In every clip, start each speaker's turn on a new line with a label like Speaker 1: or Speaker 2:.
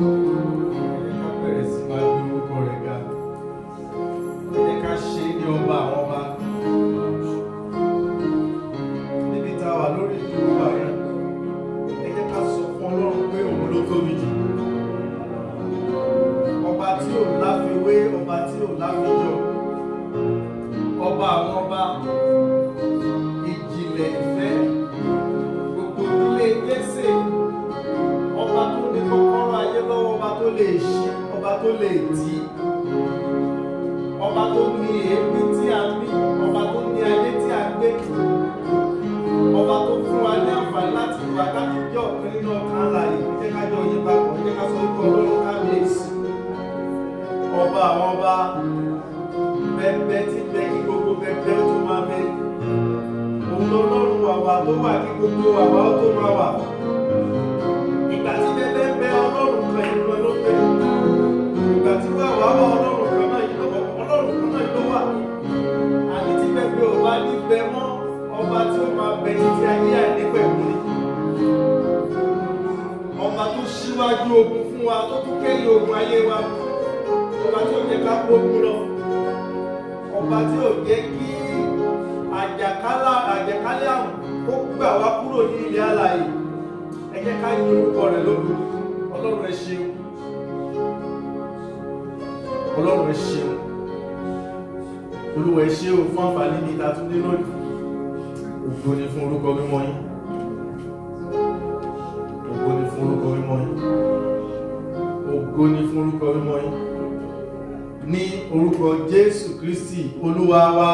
Speaker 1: Ẹ jẹ́ ká bẹ̀rẹ̀ sí máa gbé orúkọ rẹ̀ ga. Ẹ jẹ́ ká ṣe é ní ọba àwọn ọba. Níbi tá a wà lórí ìdúró wa yẹn, ẹ jẹ́ ká sọ fún Ọlọ́run pé òun ló tóbi jù. Ọba tí ò láfiwé, ọba tí ò láfijọ, ọba àwọn ọba, ìjìnlẹ̀ ìfẹ́, gbogbo ilé Jésè, ọba tó ní kọ́kọ́rọ́ ayé lọ́wọ́, ọba tó lè ṣí, ọba tó lè tì, ọba tó ní èémí tí a mí, ọba tó ní ayé tí a gbé, ọba tó fún wa ní àǹfààní láti wà láti jẹ́ ọ̀kan nínú ọkàn alààyè. Ẹ jẹ́ ká jọ yí papọ̀, ẹ jẹ́ ká sọ wípé Ọlọ́run kábíyèsí, ọba àwọn ọba, bẹbẹ tí bẹ kí gbogbo bẹbẹ ó tó máa bẹ, òun lọ́lọ́run àwa tó wà kí gbogbo àwa ó tó máa wà. Ìgbà tí bẹbẹ ń bẹ, Ọlọ́run kan ìlú ló bẹ. Ìgbà tí wà wà wà, Ọlọ́run kan náà yìí ló, Ọlọ́run kan náà ló wà. Àní tí bẹbẹ ò bá ní bẹ mọ́, ọba tí ó máa bẹ títí ayé àìnípẹ̀kun ni. Ọba tó ṣíwájú ogun fún wa, tó tún kẹ́yìn ogun ayé wa, ọba tí ò jẹ́ ká gbógun lọ, ọba tí ò jẹ́ kí àjàkálẹ̀ àrùn kó gbà wá kúrò ní ilẹ̀ alààyè. Ẹ jẹ́ ká yin orúkọ rẹ̀ lógo. Ọlọ́run ẹ ṣeun, Ọlọ́run ẹ ṣeun, Olúwa ẹ ṣé o fún àǹfààní mi ta tún dé lónìí. Ògo ni fún orúkọ mímọ́ yín, ògo ni fún orúkọ mímọ́ yín, ògo ni fún orúkọ mímọ́ yín, ní orúkọ Jésù Kristi Olúwa wa.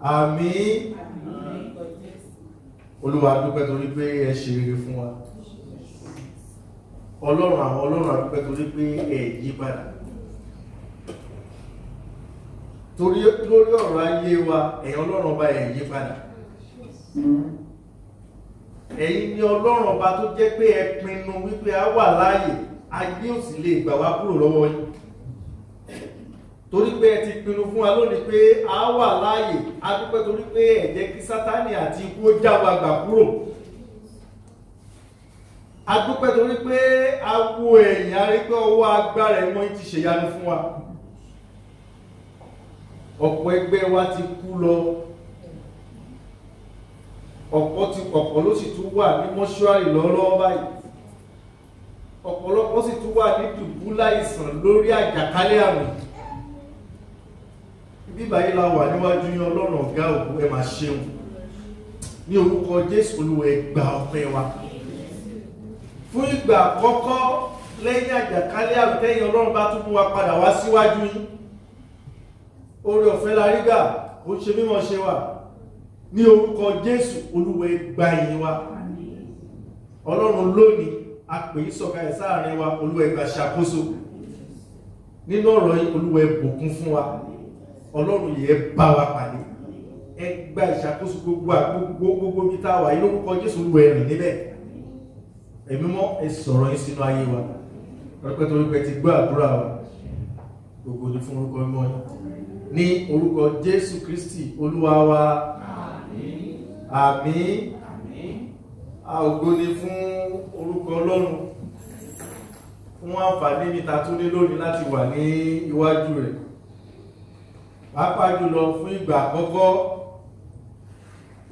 Speaker 1: Àmín. Olúwa, dúpẹ́ torí pé ẹ ṣe rere fún wa. Ọlọ́run àwọn ọlọ́run, a dúpẹ́ torí pé ẹ yí padà torí lórí ọ̀rọ̀ ayé wa. Ẹ̀yin Ọlọ́run ọba, ẹ yí padà. Ẹ̀yin ni Ọlọ́run ọba tó jẹ́ pé ẹ pinnu wípé a wà láàyè, ayé ò sì lè gbà wá kúrò lọ́wọ́ yín, torí pé ẹ ti pinnu fún wa lónìí pé a wà láàyè. A dúpẹ́ torí pé ẹ jẹ́ kí Sátánì àti ikú ó já wa gbà kúrò. A dúpẹ́ torí pé a wo ẹ̀yìn, a rí pé ọwọ́ agbára ẹ̀mọ́ yín ti ṣèyanu fún wa. Ọ̀pọ̀ ẹgbẹ́ wa ti kú lọ, ọ̀pọ̀ ti ọ̀pọ̀ ló sì tún wà ní mọ́ṣúárì lọ́wọ́lọ́wọ́ báyìí, ọ̀pọ̀lọpọ̀ sì tún wà ní dùbúláìsàn lórí àjàkálẹ̀ àrùn. Ibi báyìí la wà níwájú yín, Ọlọ́run ọ̀gá òkú, ẹ máa ṣeun. Ní orúkọ Jésù, Olúwa, ẹ gba ọpẹ́ wa. Fún ìgbà àkọ́kọ́ lẹ́yìn àjàkálẹ̀ àrùn, tẹ́yìn Ọlọ́run bá tún mú wa padà wá síwájú yín, oore ọ̀fẹ́ la rí gbà, kò ṣe mímọ̀ ṣe wà. Ní orúkọ Jésù, Olúwa, ẹ gba ìyìn wa. Ọlọ́run, lónìí a pè é sọ̀kalẹ̀ sáàrin wa. Olúwa, ẹ gbà ṣàkóso nínú ọ̀rọ̀ yìí. Olúwa, ẹ bùkún fún wa. Ọlọ́run yìí, ẹ bá wa pàdé, ẹ gba ìṣàkóso gbogbo gbogbo bí tá a wà yìí. Lórúkọ Jésù, Olúwa, ẹ rìn níbẹ̀. Ẹ̀mí mọ́, ẹ sọ̀rọ̀ yín sínú ayé wa rẹpẹ́, torí pé ti gbọ́ àdúrà wa. Gbogbo ní fún orúkọ mímọ́ yín, ní orúkọ Jésù Kristi Olúwa wa. Àmín. Ògo ni fún orúkọ Ọlọ́run fún àǹfààní mi ta tún ní lónìí láti wà ní iwájú rẹ̀, pàápàá jùlọ fún ìgbà àkọ́kọ́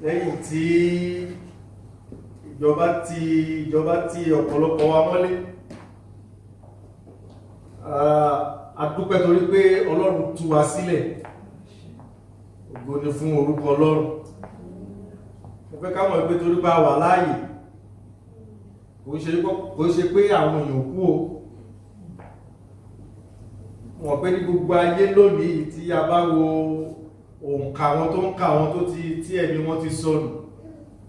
Speaker 1: lẹ́yìn tí ìjọba ti ọ̀pọ̀lọpọ̀ wa mọ́lé. A dúpẹ́ torí pé Ọlọ́run tú wa sílẹ̀. Ògo ni fún orúkọ Ọlọ́run. Mo fẹ́ ká mọ̀ pé torí bá wà láàyè, kò ṣe pé àwọn èèyàn kú o. Wọ́n pé ní gbogbo ayé lónìí, tí a bá wo òǹkà àwọn tó ń ka àwọn tó ti tí ẹ̀mí wọn ti sọnù,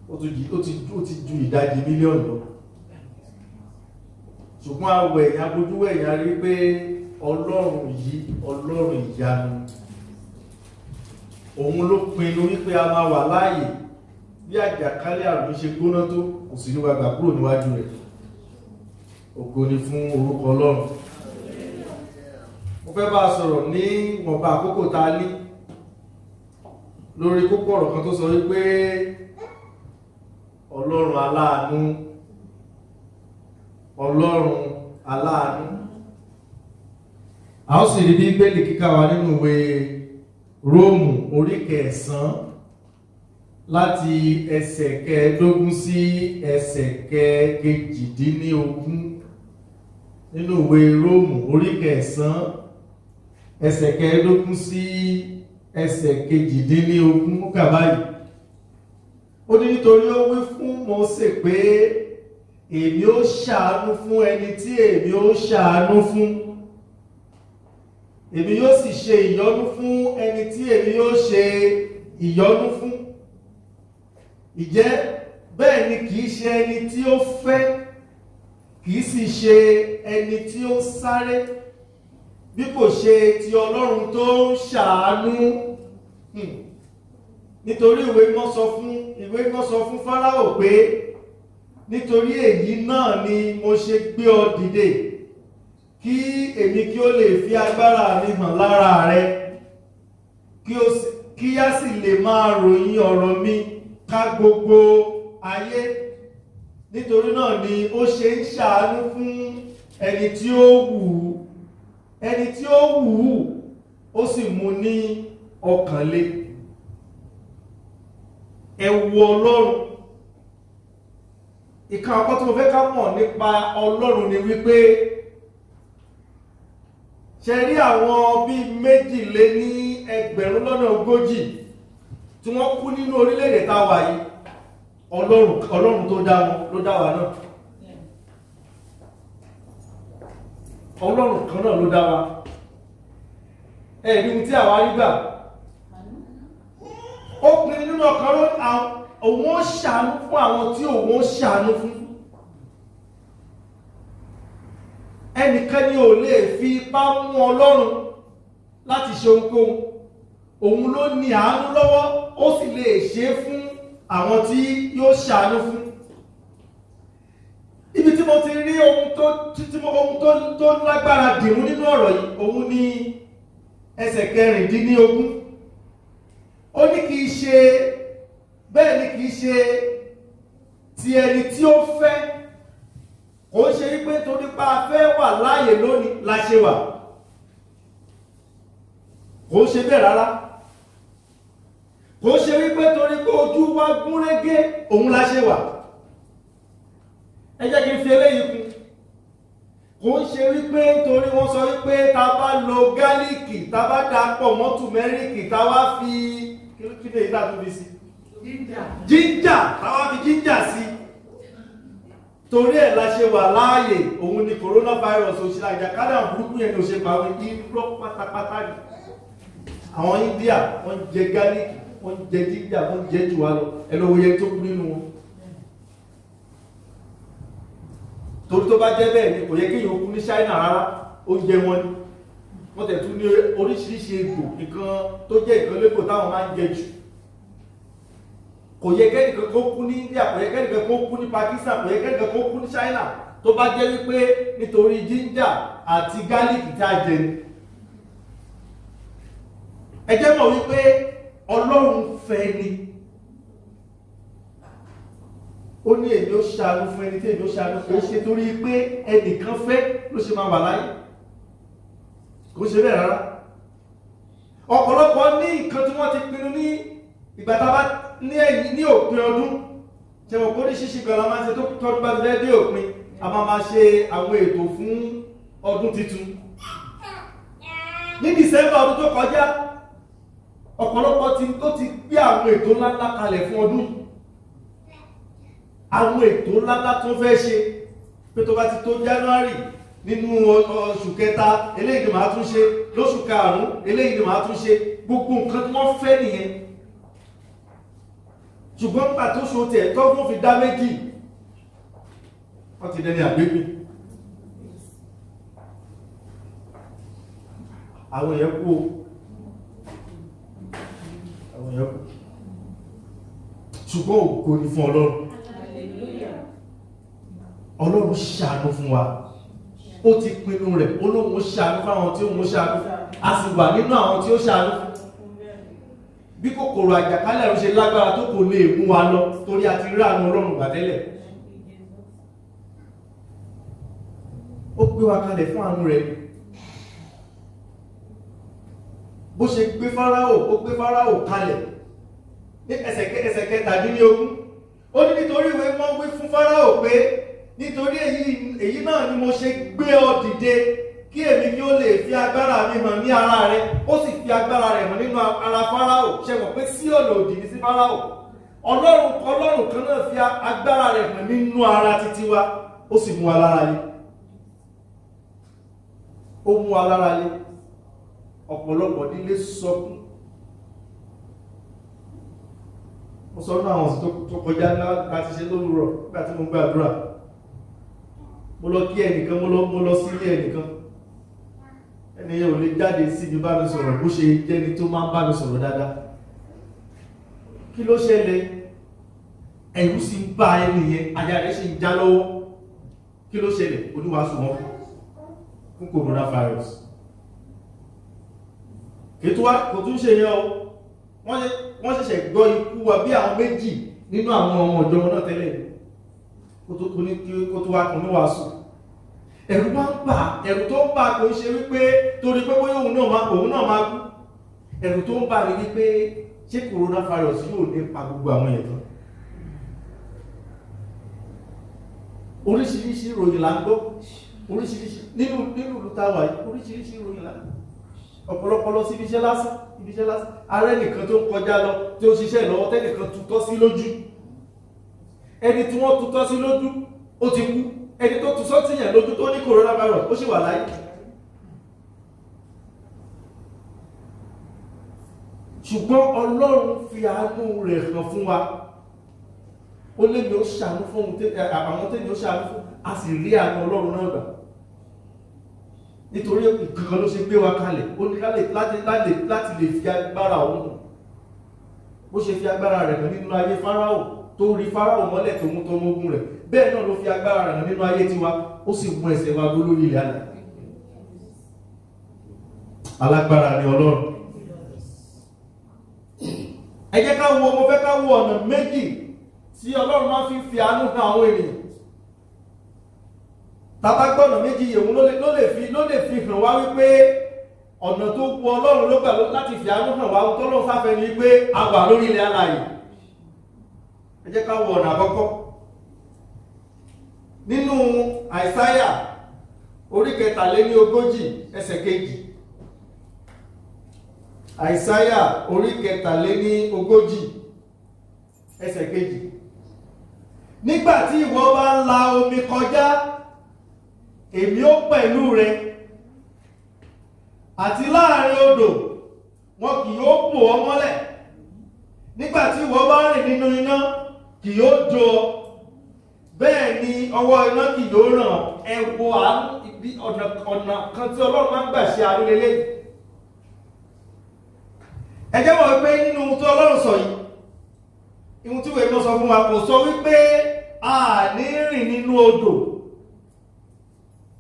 Speaker 1: ó ti ju ìdajì mílíọ̀nù lọ. Ṣùgbọ́n àwọ̀ ẹ̀yìn abojúwò ẹ̀yìn, a rí pé Ọlọ́run yìí, Ọlọ́run ìyanu, òun ló pinnu wípé a máa wà láàyè. Bí àjàkálẹ̀ àrùn ṣe gbóná tó, kò sí ní wàgbà kúrò níwájú rẹ̀. Ògo ni fún orúkọ Ọlọ́run. Mo fẹ́ bá a sọ̀rọ̀ ní wọ̀nba àkókò tá a ní lórí kókó ọ̀rọ̀ kan tó sọ wípé Ọlọ́run aláàánú. Ọlọ́run aláàánú. A ó sì rí Bíbélì kíkà wa nínú ìwé Róòmù orí kẹsàn-án láti ẹsẹ̀ kẹẹ̀ẹ́dógún sí ẹsẹ̀ kẹẹ̀kejìdínlógún. Nínú ìwé Róòmù orí kẹsàn-án ẹsẹ̀ kẹẹ̀ẹ́dógún sí ẹsẹ̀ kejìdínlógún, ó kà báyìí. Ó ní nítorí ó wí fún Mósè pé èmi ó ṣàánú fún ẹni tí èmi ó ṣàánú fún, èmi yóò sì ṣe ìyọ́nú fún ẹni tí èmi yóò ṣe ìyọ́nú fún. Ìjẹ́ bẹ́ẹ̀ ni kìí ṣe ẹni tí ó fẹ́, kìí sì ṣe ẹni tí ó sáré, bí kò ṣe ti Ọlọ́run tó ń ṣàánú. Nítorí ìwé mímọ́ sọ fún Fáráò pé nítorí èyí náà ni mo ṣe gbé ọ dìde, kí èmi kí ó lè fi agbára mi hàn lára rẹ, kí á sì lè máa ròyìn ọ̀rọ̀ mi ká gbogbo ayé. Nítorí náà ni ó ṣe ń ṣàánú fún ẹni tí ó wù ú, ẹni tí ó wù ú ó sì mú ní ọkàn le. Ẹ wo Ọlọ́run. Ìkan àkọ́kọ́ tí mo fẹ́ ká mọ̀ nípa Ọlọ́run ni wípé ṣe rí àwọn bíi 42,040 tí wọ́n kú nínú orílẹ̀-èdè tá a wà yìí, Ọlọ́run tó dá wọn ló dá wa náà. Ọlọ́run kan náà ló dá wa. Ẹ̀rí tí àwa rí gbà, ó pinnu nínú ọkàn òun ó ṣàánú fún àwọn tí òun ó ṣàánú fún. Ẹnìkan ni ò lè fi ipá mú Ọlọ́run láti ṣe ohunkóhun. Òun ló ní àánú lọ́wọ́, ó sì lè ṣe é fún àwọn tí yóò ṣàánú fún. Ibi tí mo ti rí ohun tó lágbára dìmú nínú ọ̀rọ̀ yìí, òun ni ẹsẹ̀ 16. Ó ní kìí ṣe bẹ́ẹ̀ ni kìí ṣe ti ẹni tí ó fẹ́. Kò ń ṣe wípé torí pa fẹ́ wà láàyè lónìí la ṣe wà. Kò ń ṣe bẹ́ẹ̀ rárá. Kò ń ṣe wípé torí pé ojú wa gúnrégé òun la ṣe wà. Ẹ jẹ́ kí n fi eléyìí kún. Kò ń ṣe wípé torí wọ́n sọ wípé ta bá lo gálíìkì, ta bá dà pọ̀ mọ́ tùmẹ́ríkì, ta wá fi kí lè yí tá a tún fi sí? Jíńjà, ta wá fi jíńjà sí. Torí ẹ̀ la ṣe wà láàyè, òun ni coronavirus òṣèlú àjàkálẹ̀ burúkú yẹn ni ó ṣe pa àwọn irọ́ pátápátá ni. Àwọn India wọ́n jẹ gálíìkì, wọ́n jẹ jíńjà, wọ́n jẹ jù wá lọ. Ẹ lọ wo iye tó kú nínú wọn. Torí tó bá jẹ́ bẹ́ẹ̀ ni kò yẹ kéèyàn kú ní China rárá, oúnjẹ wọn ni. Wọ́n tẹ̀ tún ní oríṣiríṣi egbò, nǹkan tó jẹ́ nǹkan légbò táwọn máa ń jẹ jù. Kò yẹ kẹ́nìkan kó kú ní India, kò yẹ kẹ́nìkan kó kú ní Pakistan, kò yẹ kẹ́nìkan kó kú ní China. Tó bá jẹ́ wípé nítorí jíńjà àti gálíìkì tá a jẹ ni. Ẹ jẹ́ mọ̀ wípé Ọlọ́run fẹ́ ni. Ó ní èmi ó ṣàánú fún ẹni tí èmi ó ṣàánú fún. Ó ṣe torí pé ẹnìkan fẹ́ ló ṣe máa wà láyé. Kò ṣe bẹ́ẹ̀ rárá. Ọ̀pọ̀lọpọ̀ ní nǹkan tí wọ́n ti pinnu ní ìgbà tá a bá ní ẹ̀yìn ní òpin ọdún. Ṣé wọn kò ní ṣíṣe gan la máa ń ṣe tó tọ́dún bá ti fẹ́ dé òpin, a máa máa ṣe àwọn ètò fún ọdún tuntun. Ní December ọdún tó kọjá, ọ̀pọ̀lọpọ̀ ó ti gbé àwọn ètò ńláńlá kalẹ̀ fún ọdún yìí. Àwọn ètò ńláńlá tó fẹ́ ṣe pé tó bá ti tó January nínú oṣù kẹta, eléyìí ni màá tún ṣe, lóṣù karùn-ún eléyìí ni màá tún ṣe. Gbogbo nǹkan tí wọ́n fẹ́ nìyẹn. Ṣùgbọ́n nígbà tó ṣo tiẹ̀ tọ́gbọ́n fi dá méjì, wọ́n ti dẹni àgbégbè. Àwọn èèyàn kú o, àwọn èèyàn kú. Ṣùgbọ́n ògo ni fún Ọlọ́run. Ọlọ́run ṣàánú fún wa. Ó ti pinnu rẹ̀, ó lóun ó ṣàánú fáwọn tí òun ó ṣàánú fún. A sì wà nínú àwọn tí ó ṣàánú fún. Bí kòkòrò àjàkálẹ̀ àrùn ṣe lágbára tó, kò lè mú wa lọ, torí a ti rí àánú Ọlọ́run gbà tẹ́lẹ̀. Ó gbé wa kalẹ̀ fún àánú rẹ̀. Bó ṣe gbé Fáráò, ó gbé Fáráò kalẹ̀ ní ẹsẹ̀ 17. Ó ní nítorí ìwé mọ́ wí fún Fáráò pé nítorí èyí náà ni mo ṣe gbé ọ dìde, kí èmi kí ó lè fi agbára mi hàn ní ara rẹ. Ó sì fi agbára rẹ̀ hàn nínú ara Fáráò. Ṣe mọ̀ pé sí ọ̀nà òdì ní sí Fáráò. Ọlọ́run kan náà fi agbára rẹ̀ hàn nínú ara títí wa, ó sì mú wa lára lé. Ó mú wa lára lé. Ọ̀pọ̀lọpọ̀ nílé sọkún. Mo sọ nínú àwọn ọ̀sẹ̀ tó kọjá láti ṣe lówùúrọ̀ nígbà tí mo gbàdúrà. Mo lọ kí ẹnìkan, mo lọ sílé ẹnìkan. Ẹni yẹn ò lè jáde sí mi bá mi sọ̀rọ̀ bó ṣe jẹ́ni tó máa ń bá mi sọ̀rọ̀ dáadáa. Kí ló ṣẹlẹ̀? Ẹ̀rù sì ń bá ẹni yẹn, àyà rẹ̀ sì ń já lọ́wọ́. Kí ló ṣẹlẹ̀? Oníwàásù wọn fún coronavirus. Kò tún ṣe yẹn o. Wọ́n ṣẹ̀ṣẹ̀ gbọ́ ikú wa bí àwọn méjì nínú àwọn ọmọ ọ̀dọ́ wọn náà tẹ́lẹ̀. Kó tó wá kan níwàásù. Ẹ̀rù máa ń bà, ẹ̀rù tó ń bà kò ń ṣe wípé torí pé bóyá òun náà máa kú. Ẹ̀rù tó ń bà ní wípé ṣé coronavirus yóò ní pa gbogbo àwọn èèyàn tán. Oríṣiríṣi ìròyìn là ń gbọ́, oríṣiríṣi nínú ìlú táwa yìí, oríṣiríṣi ìròyìn là ń gbọ́. Ọ̀pọ̀lọpọ̀ lọ sí ibiṣẹ́ lásán, ibiṣẹ́ lásán. Ààrẹ nìkan tó ń kọjá lọ tí ó ṣiṣẹ́ lọ́wọ́ tẹ́nìkan tutọ́ sí lójú. Ẹni tí wọ́n tutọ́ sí lójú ó ti kú. Ẹni tó tutọ́ sí yẹn lójú tó ní coronavirus ó sì wà láyé. Ṣùgbọ́n Ọlọ́run fi àánú rẹ̀ hàn fún wa. Ó lé mi ó ṣàánú fún àwọn tẹ́mi ó ṣàánú fún, a sì rí àánú Ọlọ́run náà gbà. Nítorí nǹkan ló ṣe gbé wa kalẹ̀, ó ní láti lè fi agbára òun hàn. Bó ṣe fi agbára rẹ̀ hàn nínú ayé Fáráò tó rí Fáráò mọ́lẹ̀ tó mú tó mógún rẹ̀, bẹ́ẹ̀ náà ló fi agbára rẹ̀ hàn nínú ayé tiwa, ó sì mú ẹsẹ̀ wa dúró lórí ilẹ̀ alẹ́. Alágbára ni Ọlọ́run. Ẹ jẹ́ ká wo, mo fẹ́ ká wo ọ̀nà méjì tí Ọlọ́run máa fi àánú hàn àwọn ènìyàn. Tàbá gbọ́ ọ̀nà méjì yìí, òun ló lè fi hàn wá wípé ọ̀nà tó wu Ọlọ́run ló gbà láti fi àánú hàn wá. Tó lóun sáfẹ́ ni wípé a wà lórí ilẹ̀ alààyè. Ẹ jẹ́ ká wo ọ̀nà àkọ́kọ́. Nínú Àìsáyà orí 43 ẹsẹ̀ 2. Àìsáyà orí 43 ẹsẹ̀ 2. Nígbà tí ìwọ bá ń la omi kọjá, èmi ó pẹ̀lú rẹ, àti láàrin odò wọn kì yóò bò ọ́ mọ́lẹ̀. Nígbà tí ìwọ bá rìn nínú iná, kì yóò jó ọ, bẹ́ẹ̀ ni ọwọ́ iná kì yóò ràn. Ẹ wo àánú ibi ọ̀nà kan tí Ọlọ́run máa ń gbà ṣe àánú lélẹ́yìí. Ẹ jẹ́ mọ̀ wípé nínú ohun tí Ọlọ́run sọ yìí, ohun tí ìwé mímọ́ sọ fún wa, kò sọ wípé a ní rìn nínú odò.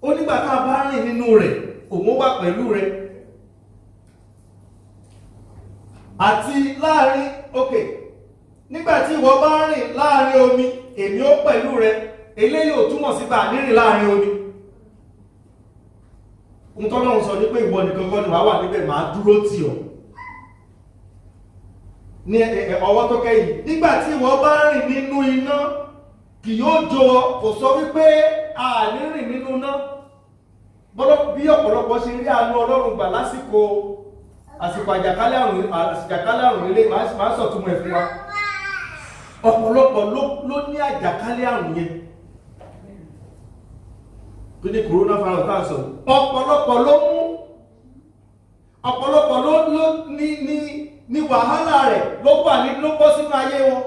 Speaker 1: Ó nígbà tá a bá rìn nínú rẹ̀, òun wà pẹ̀lú rẹ̀. Àti láàrin òkè, nígbà tí ìwọ bá rìn láàrin omi, èmi ó pẹ̀lú rẹ̀. Eléyìí ò túmọ̀ sí bá nírìn láàrin omi. Ohun tọ́lọ́run sọ ní pé ìwọ nìkan kọ́ ni wàá wà níbẹ̀, màá dúró tì ọ́. Ní ọwọ́ tó kẹ́yìn, nígbà tí ìwọ bá rìn nínú iná, kì yóò jó ọ. Kò sọ wípé a ní rìn nínú iná. Bí ọ̀pọ̀lọpọ̀ ṣe rí àánú Ọlọ́run gbà lásìkò àjàkálẹ̀ àrùn ilé, máa sọ̀túnmọ̀ ẹ̀ fún wa. Ọ̀pọ̀lọpọ̀ ló ní àjàkálẹ̀ àrùn yẹn tó ní coronavirus tá à ń sọ. Ọ̀pọ̀lọpọ̀ ló mú, ọ̀pọ̀lọpọ̀ ló ní wàhálà rẹ̀ ló wà ní ló bọ́ sínú ayé wọn.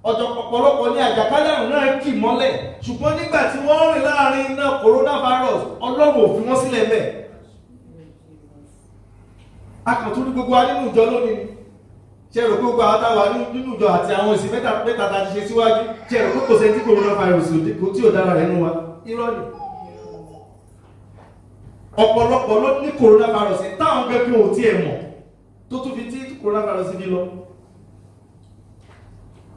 Speaker 1: Ọ̀pọ̀lọpọ̀ ní àjàkálẹ̀ àrùn náà kì mọ́lẹ̀, ṣùgbọ́n nígbà tí wọ́n rìn láàrin iná coronavirus, Ọlọ́run ò fi wọ́n sílẹ̀ bẹ́ẹ̀. A kàn tún ní gbogbo wa nínú ìjọ lónìí ni. Ṣé rò pé gbogbo àwọn táwa nínú ìjọ àti àwọn ìsìn mẹ́ta tá a ti ṣe síwájú, ṣé rò pé kò sẹ́ni tí coronavirus tí ò dára rẹ̀ nú wa? Irọ́ ni. Ọ̀pọ̀lọpọ̀ ló ní coronavirus táwọn gẹ́gẹ́ ò tiẹ̀ mọ̀ tó tún fi tí coronavirus fi lọ.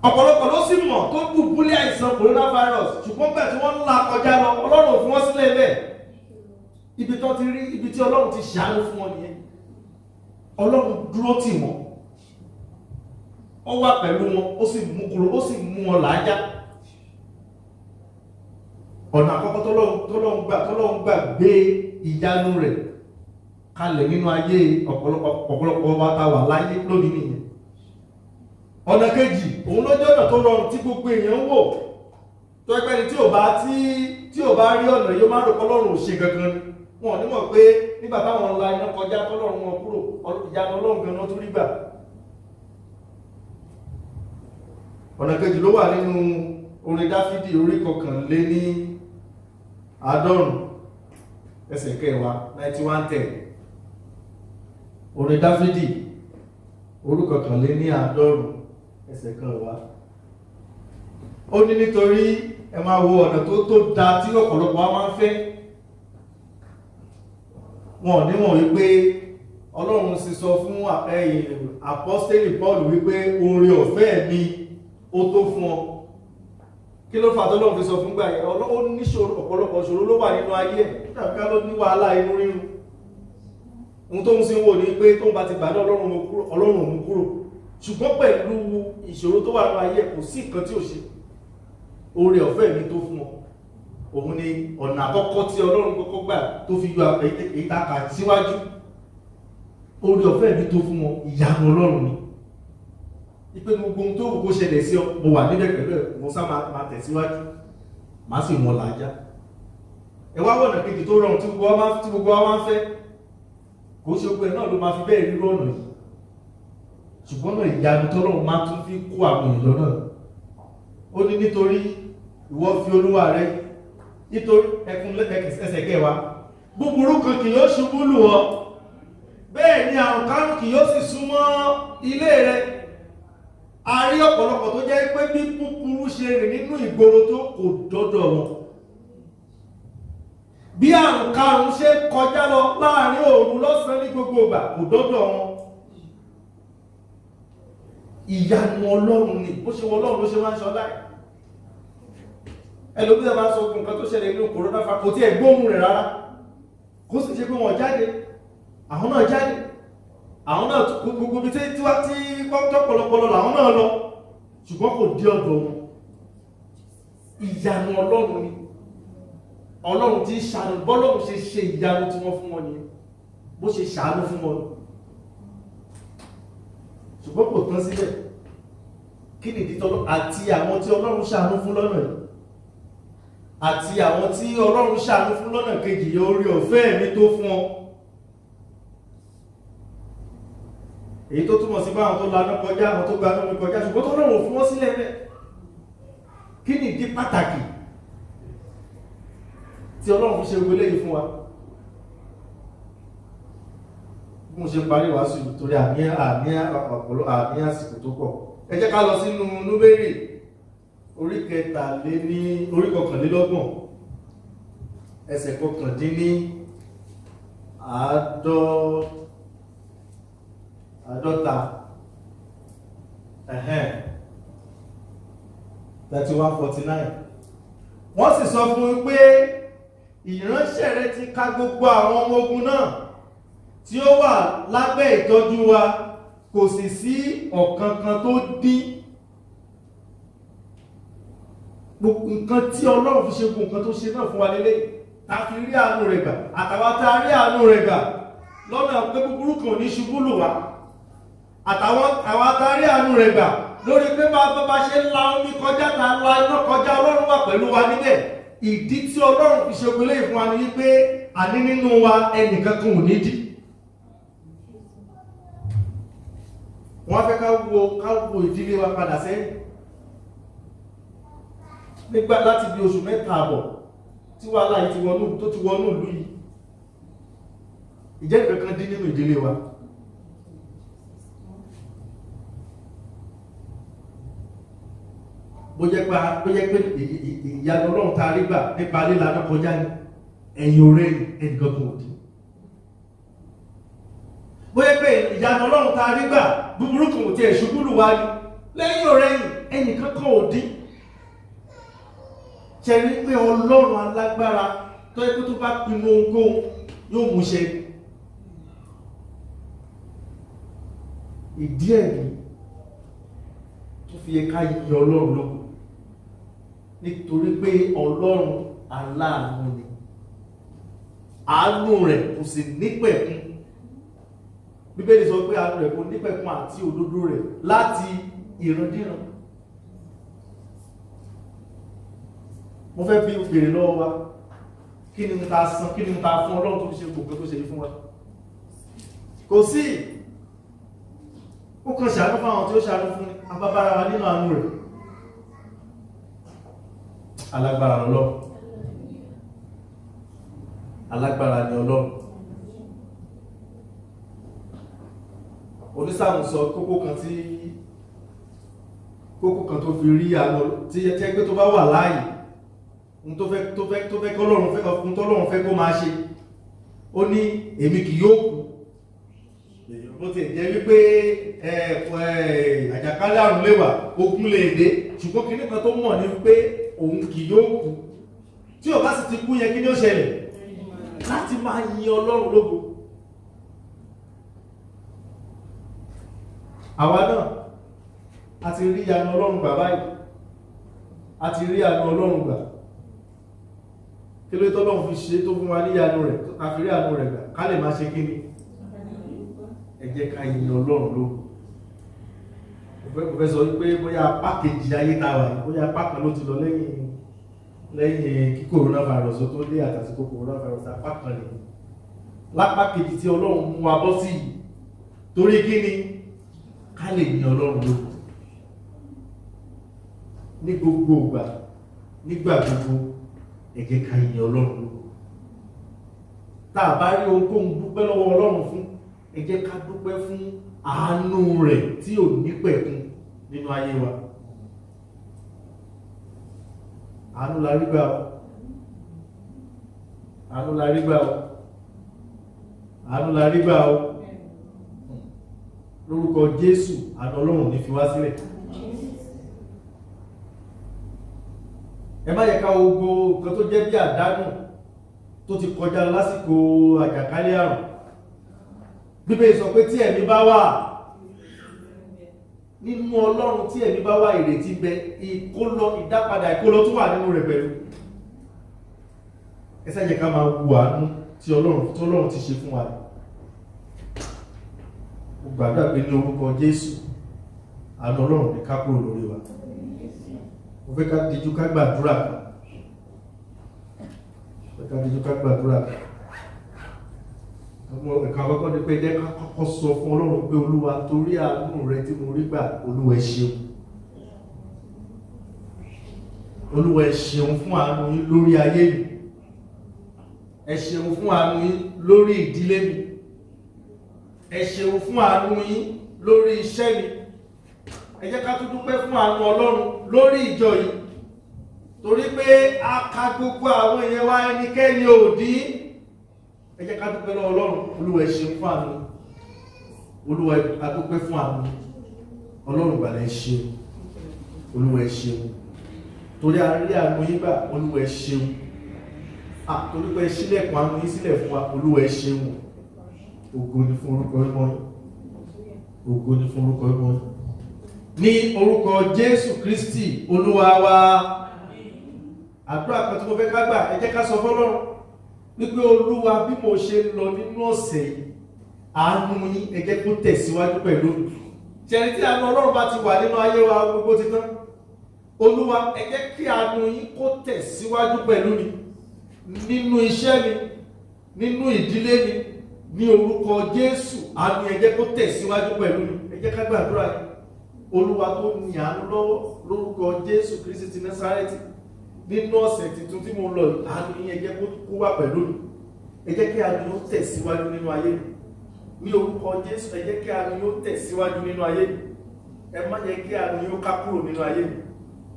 Speaker 1: Ọ̀pọ̀lọpọ̀ ló sì mọ̀ tó dùbúlẹ̀ àìsàn coronavirus, ṣùgbọ́n gbà tí wọ́n ń la kọjá lọ, Ọlọ́run ò fi wọ́n sílẹ̀ bẹ́ẹ̀. Ibi tó ti rí, ibi tí Ọlọ́run ti ṣàánú fún wọn nìyẹn. Ọlọ́run dúró tì wọ́n, ó wà pẹ̀lú wọn, ó sì mú kúrò, ó sì mú wọn làájá. Ọ̀nà àkọ́kọ́ tọ́lọ́run gbà gbé ìyanu rẹ̀ kalẹ̀ nínú ayé ọ̀pọ̀lọpọ̀ wa tá wà láyé lónìí nìyẹn. Ọ̀nà kejì, òun ló jẹ́ ọ̀nà tó rọrùn tí gbogbo èèyàn ń wò, tó ẹgbẹ́ ni tí ò bá rí ọ̀nà yóò má rò pé Ọlọ́run ò ṣe gangan ni. Wọn ò ní mọ̀ pé nígbà táwọn la iná kọjá tọ́lọ́run wọn kúrò, ìyanu Ọlọ́run gan-an tún rí gbà. Ọ̀nà kejì ló wà nínú orin Dáfídì orí 91 ẹsẹ̀ kẹwàá, 91:10. Orin Dáfídì orí 91 ẹsẹ̀ kẹwàá. Ó ní nítorí ẹ máa wo ọ̀nà tó da tí ọ̀pọ̀lọpọ̀ wa máa ń fẹ́. Wọn ò ní mọ̀ wípé Ọlọ́run sì sọ fún àpọ́stélì Paul wípé oore ọ̀fẹ́ mi ó tó fún ọ. Kí ló fà tọ́lọ́run fi sọ fún gbà yẹn? Ó níṣòro, ọ̀pọ̀lọpọ̀ ìṣòro ló wà nínú ayé ẹ̀. Tàbí ká ló ní wàhálà inú rírun. Ohun tó ń sin wò ní pé tó ń bá ti gbàdọ̀ Ọlọ́run ò mú kúrò. Ṣùgbọ́n pẹ̀lú ìṣòro tó wà nínú ayé ẹ̀, kò sí nǹkan tí ò ṣe. Oore ọ̀fẹ́ mi tó fún ọ. Òun ni ọ̀nà àkọ́kọ́ tí Ọlọ́run kọ́kọ́ gbà tó fi yọ ìtaka síwájú. Oore ọ̀fẹ́ mi tó fún ọ, ìyanu Ọlọ́run ni. Ipe gbogbo ohun tó wù kó ṣẹlẹ̀ sí ọ, mo wà níbẹ̀ pẹ̀lú ẹ̀, mo sá máa tẹ̀síwájú, màá sì wọn làájá. Ẹ wá wọ̀nà kejì tó rọrùn tí gbogbo wa máa ń fẹ́. Kò ṣe gbogbo ẹ̀ náà ló máa fi bẹ́ẹ̀ rírú ọ̀nà yìí. Ṣùgbọ́n náà ìyanu tọ́lọ́run máa tún fi kó àwọn èèyàn náà. Ó ní nítorí ìwọ fi Olúwa rẹ, nítorí ẹkùn ẹsẹ̀ kẹwàá, búburú kan kì yóò ṣubú lù ọ́, bẹ́ẹ̀ ni àrùn kárùn kì yóò sì súnmọ́ ilé rẹ. A rí ọ̀pọ̀lọpọ̀ tó jẹ́ pé bí búburú ṣe rìn nínú ìgboro tó kò dọ́dọ̀ wọn. Bí àrùn kárùn ṣe kọjá lọ láàrin òru lọ́sàn-án ní gbogbo ìgbà kò dọ́dọ̀ wọn. Ìyanu Ọlọ́run ni, bó ṣe wọ Ọlọ́run ló ṣe máa ń ṣọlá ẹ̀. Ẹlòmíràn máa ń sọ ogun nǹkan tó ṣẹlẹ̀ nínú kòrónà fa kò tí ẹ̀ gbóhùn rẹ̀ rárá. Kó sì ṣe pé wọ́n jáde, àwọn náà jáde, àwọn náà gbogbo ibi tí tọ́pọ̀lọpọ̀lọ làwọn náà lọ, ṣùgbọ́n kò dé ọ̀dọ̀ wọn. Ìyanu Ọlọ́run ni. Ọlọ́run ti ṣàánú, bọ́lọ́run ṣe ṣe ìyanu tí wọ́n fún wọn nìyẹn, bó ṣe ṣàánú fún wọn. Ṣùgbọ́n kò tán síbẹ̀. Kí nìdí tọ́lọ́ àti àwọn tí Ọlọ́run ṣàánú fún lọ́nà yìí, àti àwọn tí Ọlọ́run ṣàánú fún lọ́nà kejì yìí, oore ọ̀fẹ́ mi tó fún ọ. Èyí tó túmọ̀ sí báwọn tó laná kọjá, àwọn tó gbaná omi kọjá, ṣùgbọ́n tọ́lọ́run fún wọn sílẹ̀ rẹ̀. Kí nìdí pàtàkì tí Ọlọ́run fi ṣe gbogbo eléyìí fún wa? Bí mo ṣe parí wàásù torí àní àsìkò tó pọ̀, ẹ jẹ́ ká lọ sínú Númérì orí 21 ẹsẹ̀ 49, 31-49. Wọ́n sì sọ fún un pé ìránṣẹ́ rẹ ti ka gbogbo àwọn ọmọ ogun náà tí ó wà lábẹ́ ìtọ́jú wa, kò sì sí ọ̀kankan tó dín. Gbogbo nǹkan tí Ọlọ́run fi ṣe gbogbo nǹkan tó ṣe náà fún wa lélẹ̀, ta fi rí àánú rẹ̀ gbà, àtàwọn tá a rí àánú rẹ̀ gbà lọ́nà pé búburú kan ò ní ṣubú lù wá, àtàwọn tá a rí àánú rẹ̀ gbà lórí pé bá ṣe la omi kọjá, ta la iná kọjá, Ọlọ́run wà pẹ̀lú wa níbẹ̀. Ìdí tí Ọlọ́run fi ṣe gbogbo eléyìí fún wa ni wípé àní nínú wa ẹnìkan kan ò ní dí. Wọ́n fẹ́ ká wo ìdílé wa padà sẹ́yìn. Nígbà láti bí oṣù 3 àbọ̀ tí wàhálà yìí tó ti wọnú ìlú yìí, ìjẹ́ ìkankan dín nínú ìdílé wa. Bó jẹ́ pé ìyanu Ọlọ́run tá a rí gbà nípa lílànà kọjá ní ẹ̀yìn ọ̀rẹ́ ẹnìkan kan ò dín. Bó jẹ́ pé ìyanu Ọlọ́run tá a rí gbà búburú kan ò tiẹ̀ ṣubú lù wá ní lẹ́yìn ọ̀rẹ́yìn ẹnìkan kan ò dín. Ṣe rí pé Ọlọ́run alágbára tó yẹ kó tó bá pinnu ohunkóhun, yóò mú ṣẹ. Ìdí ẹ̀ ni tó fi yẹ ká yin Ọlọ́run lógo, nítorí pé Ọlọ́run aláàánú ni, àánú rẹ̀ kò sì nípẹ̀kun. Bíbélì sọ pé àánú rẹ̀ kò nípẹ̀kun àti òdodo rẹ̀ láti ìrandíran. Mo fẹ́ bí béèrè lọ́wọ́ wa, kí ni ta san, kí ni ta fún Ọlọ́run tó fi ṣe gbogbo tó ṣe yìí fún wa? Kò sí. Ó kàn ṣàánú fún àwọn tí ó ṣàánú fún abábára wa nínú àánú rẹ̀. Alágbára Ọlọ́run, alágbára ni Ọlọ́run. Onísàmù sọ kókó kan tó fi rí àánú tí ẹgbẹ́ tó bá wà láàyè, ohun tó fẹ́ kọ́lọ́run fẹ́, ohun tọ́lọ́run fẹ́ kó máa ṣe. Ó ní èmi kì yóò kú. Bó ti jẹ́ wípé àjàkálẹ̀ àrùn lè wà, ogun lè dé, ṣùgbọ́n kinní kan tó mọ̀ ní wípé òun kì yóò kú. Tí ó bá sì ti kú yẹn, kí ni ó ṣẹlẹ̀? Láti máa yin Ọlọ́run lógo. Àwa náà a ti rí àánú Ọlọ́run gbà báyìí, a ti rí àánú Ọlọ́run gbà. Kí ló tọ́lọ́run fi ṣe tó fún wa ní ìyanu rẹ̀, a fi rí àánú rẹ̀ gbà, ká lè máa ṣe kí ni? Ẹ jẹ́ ká yin Ọlọ́run lógo. Mo fẹ́ sọ wípé bóyá apá kejì ayé tá a wà yìí, bóyá apá kan ló ti lọ lẹ́yìn kí coronavirus tó dé àtàsìkò coronavirus, apá kan nìyí. Lápá kejì tí Ọlọ́run mú wa bọ́ sí yìí, torí kí ni? Ká lè yin Ọlọ́run lógo ní gbogbo ìgbà, nígbà gbogbo. Ẹ jẹ́ ká yin Ọlọ́run lógo. Tá a bá rí ohunkóhun dúpẹ́ lọ́wọ́ Ọlọ́run fún, ẹ jẹ́ ká dúpẹ́ fún àánú rẹ̀ tí ò nípẹ̀kun nínú ayé wa. Àánú la rí gbà o, àánú la rí gbà o, àánú la rí gbà o. Lórúkọ Jésù, àánú Ọlọ́run ní fi wá sílẹ̀. Ẹ má yẹ ká gbogbo nǹkan tó jẹ́ bí àdánù tó ti kọjá lásìkò àjàkálẹ̀ àrùn. Bíbélì sọ pé tí ẹ̀mí bá wà nínú Ọlọ́run, tí ẹ̀mí bá wà, ìrètí bẹ, ìkólọ, ìdápadà ìkólọ tó wà nínú rẹ̀ pẹ̀lú. Ẹ ṣá jẹ́ ká máa wo àánú tí Ọlọ́run ti ṣe fún wa. Mo gbàdúrà pé ní orúkọ Jésù, àánú Ọlọ́run ní ká kúrò lórí wa. Mo fẹ́ ká dijú ká gbàdúrà kan. Mo fẹ́ ká dijú ká gbàdúrà kan. Ẹ̀ka àkọ́kọ́ ni pé jẹ́ ká kọ́kọ́ sọ fún Ọlọ́run pé Olúwa, torí àánú rẹ tí mo rí gbà, Olúwa ẹ ṣeun. Olúwa ẹ ṣeun fún àánú yín lórí ayé mi. Ẹ ṣeun fún àánú yín lórí ìdílé mi. Ẹ ṣeun fún àánú yín lórí iṣẹ́ mi. Ẹ jẹ́ ká tún dúpẹ́ fún àánú Ọlọ́run lórí ìjọ yìí, torí pé a ka gbogbo àwọn èèyàn wa, ẹnikẹ́ni ò dín. Ẹ jẹ́ ká dúpẹ́ lọ́wọ́ Ọlọ́run. Olúwa ẹ ṣeun fún àánú. Olúwa a dúpẹ́ fún àánú. Ọlọ́run gbàlà ẹ ṣeun. Olúwa ẹ ṣeun, torí a rí àánú yín gbà. Olúwa ẹ ṣeun, torí pé ẹ ṣílẹ̀kùn àánú yín sílẹ̀ fún wa. Olúwa ẹ ṣeun. Ògo ni fún orúkọ mímọ́ yín. Ògo ni fún orúkọ mímọ́ yín. Ní orúkọ Jésù Kristi Olúwa wa. Àdúrà kan tí mo fẹ́ ká gbà, ẹ jẹ́ ká sọ fọ́lọ́run wípé Olúwa, bí mo ṣe lọ nínú ọ̀sẹ̀ yìí, àánú yín ẹ jẹ́ kó tẹ̀síwájú pẹ̀lú. Ṣẹ̀rí tí àánú Ọlọ́run bá ti wà nínú ayé wa, gbogbo ti tán. Olúwa, ẹ jẹ́ kí àánú yín kó tẹ̀síwájú pẹ̀lú mi nínú iṣẹ́ mi, nínú ìdílé mi, ní orúkọ Jésù. Àánú ẹ jẹ́ kó tẹ̀síwájú pẹ̀lú mi. Ẹ jẹ́ ká gbàdúrà yìí. Olúwa tó ní àánú lọ́wọ́, lórúkọ Jésù Kristi ti Násárẹ́tì, nínú ọ̀sẹ̀ tuntun tí mo lọ yìí, àánú yín ẹ jẹ́ kó wà pẹ̀lú mi. Ẹ jẹ́ kí àánú yóò tẹ̀síwájú nínú ayé mi. Ní orúkọ Jésù, ẹ jẹ́ kí àánú yóò tẹ̀síwájú nínú ayé mi. Ẹ má jẹ́ kí àánú yóò ká kúrò nínú ayé mi.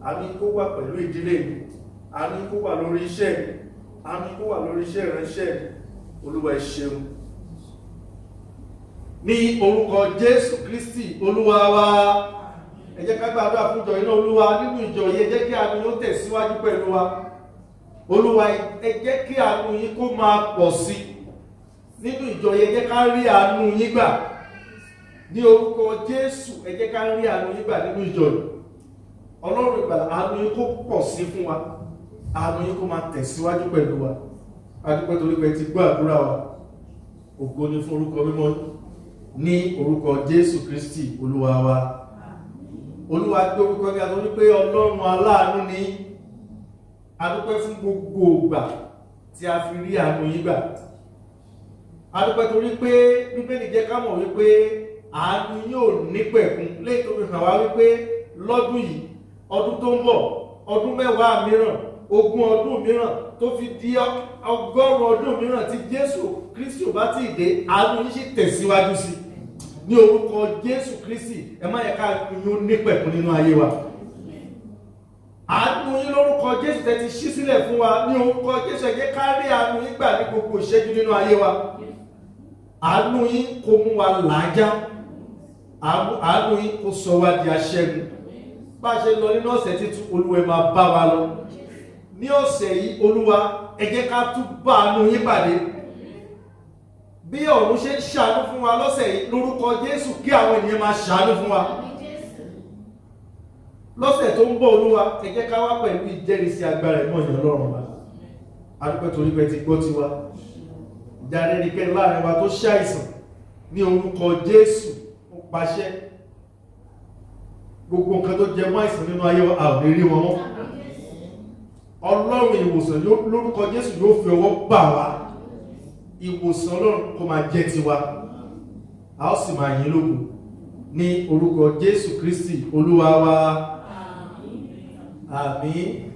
Speaker 1: Àánú yín kó wà pẹ̀lú ìdílé mi. Àánú yín kó wà lórí iṣẹ́ mi. Àánú yín kó wà lórí iṣẹ́ ìránṣẹ́ mi. Olúwa ẹ ṣeun. Ní orúkọ Jésù Kristi Olúwa wa. Ẹ jẹ́ ká gbàdúrà fún ìjọ iná. Olúwa, nínú ìjọ yìí, ẹ jẹ́ kí àánú yóò tẹ̀síwájú pẹ̀lú wa. Olúwa, ẹ jẹ́ kí àánú yín kó máa pọ̀ sí. Nínú ìjọ yẹn, jẹ́ ká rí àánú yín gbà. Ní orúkọ Jésù, ẹ jẹ́ ká rí àánú yín gbà nínú ìjọ yìí. Ọlọ́run ìgbàlà, àánú yín kó pọ̀ sí fún wa, àánú yín kó máa tẹ̀síwájú pẹ̀lú wa. A dúpẹ́ torí pé ti gbọ́ àdúrà wa. Ògo ni fún orúkọ mímọ́ ní orúkọ Jésù Kristi Olúwa wa. Olúwa gbé orúkọ ní àtọ́jú pé Ọlọ́run aláàánú ni. A dúpẹ́ fún gbogbo ìgbà tí a fi rí àánú yín gbà. A dúpẹ́ torí pé Bíbélì jẹ́ ká mọ̀ wípé àánú yín ò ní pẹ̀kun, léyìí tó fi hàn wá wípé lọ́dún yìí, ọdún tó ń bọ̀, ọdún mẹ́wàá mìíràn, 20 ọdún mìíràn, tó fi di 100 ọdún mìíràn tí Jésù Kristi ò bá tí ì dé, àánú yín sì tẹ̀síwájú sí i. Ní orúkọ Jésù Kristi, ẹ má yẹ ká yín ní pẹ̀kun nínú ayé wa. Àánú yín lórúkọ Jésù tẹ́ ti ṣí sílẹ̀ fún wa. Ní orúkọ Jésù, ẹ jẹ́ ká rí àánú yín gbà ní gbogbo ìṣẹ́jú nínú ayé wa. Àánú yín kó mú wa làájá, àánú yín kó sọ wá di aṣẹ́gun. Bá a ṣe lọ nínú ọ̀sẹ̀ títún, Olúwa máa bá wa lọ. Ní ọ̀sẹ̀ yìí, Olúwa, ẹ jẹ́ ká tún bá àánú yín pàdé. Bí ọ̀run ṣe ń ṣàánú fún wa lọ́sẹ̀ yìí, lórúkọ Jésù, kí àwọn ènìyàn máa ṣàánú fún wa. Lọ́sẹ̀ tó ń bọ̀, Olúwa, ẹ jẹ́ ká wá pẹ̀lú ìjẹ́rìísí agbára ìmọ̀ ìyàn Ọlọ́run wa. A dúpẹ́ torí pé ti gbọ́ tiwa. Ìdarí ẹnikẹ́ni láàrin wa tó ṣàìsàn, ní orúkọ Jésù, ó pàṣẹ gbogbo nǹkan tó jẹ mọ́ àìsàn nínú ayé wa, a ò ní rí wọn mọ́. Ọlọ́run ìwòsàn lórúkọ Jésù yóò fi ọwọ́ bà wá. Ìwòsàn Ọlọ́run kó máa jẹ́ tiwa, a ó sì máa yìn lógo ní orúkọ Jésù Kristi Olúwa wa. Àmín.